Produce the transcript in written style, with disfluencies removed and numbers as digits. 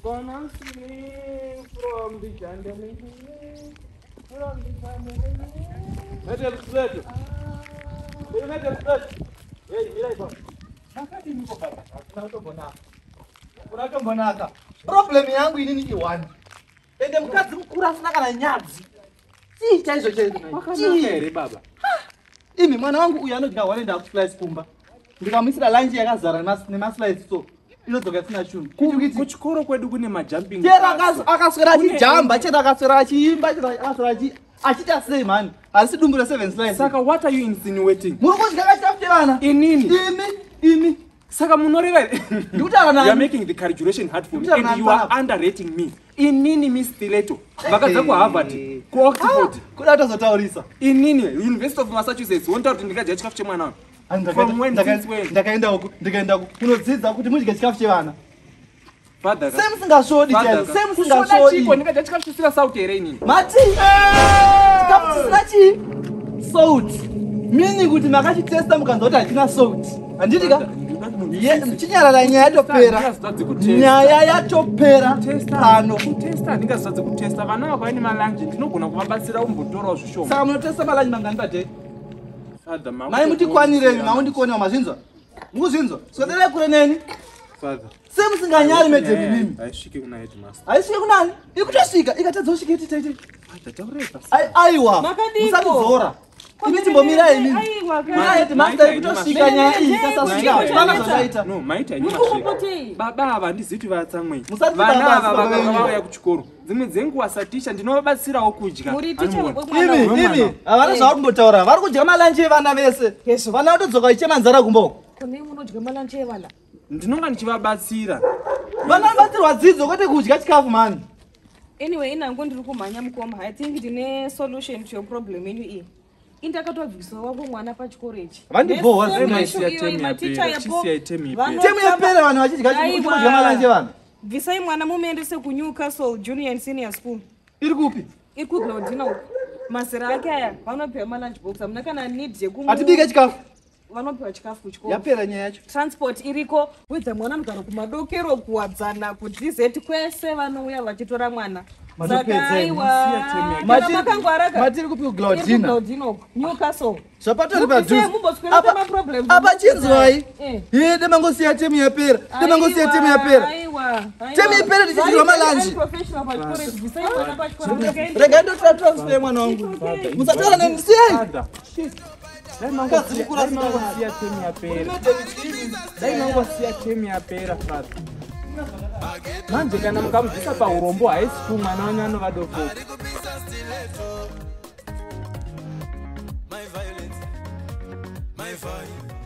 Gonna swing from the chandelier, from the chandelier. Metal Stiletto. Metal Stiletto. Hey, mira ipapo. Makadiniko baba? Hakuna kutombonaka. Hakuna kutombonaka. Problem yangu inini i1. Ende mukadzi mukuru asina kana nyadzi. Chii chaizvo chaizvo? Kwakanaka here baba? Imi mwana wangu uyu anodya 1.5 slice kumba. Ndikamuisira lunch yakazara nemaslice so. Inodzoka isina chunhu. Kuchikoro kwedu kune majumping. Chero akaswera achijamba, chero akaswera achiimba, chero akaswera achiita sei mhani? Harisi dumbu re 7 slice. Saka what are you insinuating? Muri kudya kachikafu chevana. Inini. Imi, imi. Saka munoreva Ndikutaura nani? You are making the calculation hard for me and you are underrating me. Inini Miss Stiletto. Vakadza ku Harvard, ku Oxford. Kuda kutozotaurisa. Inini University of Massachusetts. Wontaura kuti ndingadya chikafu chemwana wangu. From when since when? Ndakaenda uku, ndikaenda uku. Kunodzidza kuti mudye chikafu chevana. Father. Semusingashodi chaizvo, semusingashodi. Chiko ndingadya chikafu chisina salt here inini? Mati. Chikafu chisina chii? Salt. Meaning kuti makachitesta mukanzwa kuti hachina salt. Handiti ka? Chinyarara, nyaya yatopera. Nyaya yatopera pano. Kutesta handingazadze kutesta. Vana vakauya nemalunch ndinogona kuvabatsira kumbotorawo zvishoma. Saka munotesta malunch mangani paday? Father, Mai mutikwanirei, maundikonewa mazvinzwa? Mukuzvinzwa? Swederai kure neni. Father. Semusinganyari medheni mimi. Haisvike kuna headmaster. Haisvike kunani? Ikutosvika, ikatadza kusvika iti taite. Father, taurai pasi. Aiwa. Makadiko? Musatidzora. Imi timbomirai imimi. Aiwa, Kuna headmaster ikutosvika nyaya iyi ikasasvika. Hapana zvandaita. No, maita henyu Murikupopotei? Baba ava handizivi kuti vatsamwei. Musati Vana baba, ava baba vakanga venyu. vauya kuchikoro. Dzimwe dzenguva saticha ndinovabatsirawo kudya. Muri ticha Anoona. wemwana Imi, Wemwana. imi, havana zvavari kumbotaura. Vari kudya malunch evana vese. Vana vatodzoka vachichema nzara kumba uko. Kune munodya malunch evana. Ndinonga ndichivabatsira. Vana vanobatsirwa dzidzo kwete kudya chikafu mani. Anyway, inangu ndiri kumhanya mukoma. I think ndine solution to your problem yenyu iyi. Indakatobvisa wako mwana pachikoro ichi. Vandibhowa Nesame zve. issue iyoyi, maticha Chisiya epo, temu yapera. vanotamba- Temu yapera vanhu vachidya Aiwa. kudya malunch evana. Bvisai mwana mumuendese kuNewcastle Junior and Senior School. Iri kupi? Iri kuGlaudina uko. Mazera ake aya vanopiwa malunch box. Hamuna kana need yekumu Hatibike chikafu. vanopiwa chikafu kuchikoro. Yapera nyaya yacho. Transport iriko. Wedza mwana anogara kumadokero, kuwadzana, kuDZ kwese vanouya vachitora mwana. Matopedza Saka imi. aiwa, kana makangwaraka. Matiri kupi Iri kuGlaudina? kuGlaudina uko, Newcastle. Zvapatori Mubvise, padhuze. mumboswera pamaproblems. Apa chinzwai. Eh. Ye demangosiya temu yapera. Demangosiya temu yapera. Aiwa, aiwa. Temu ipere tichidyiwa malunch. Vari professional pachikoro, bvisai mwana pachikoro. Mukaende- Regai ndotora transfer yemwana wangu. Musataura neni siyai. Father. Dai Mukadzi mukuru asina mangosiya temu yapera. Dai mangosiya temu yapera, Father. Manje kana mukamubvisa paurombo haisi ku mwana wanyu anova dofo. My violence, my fire.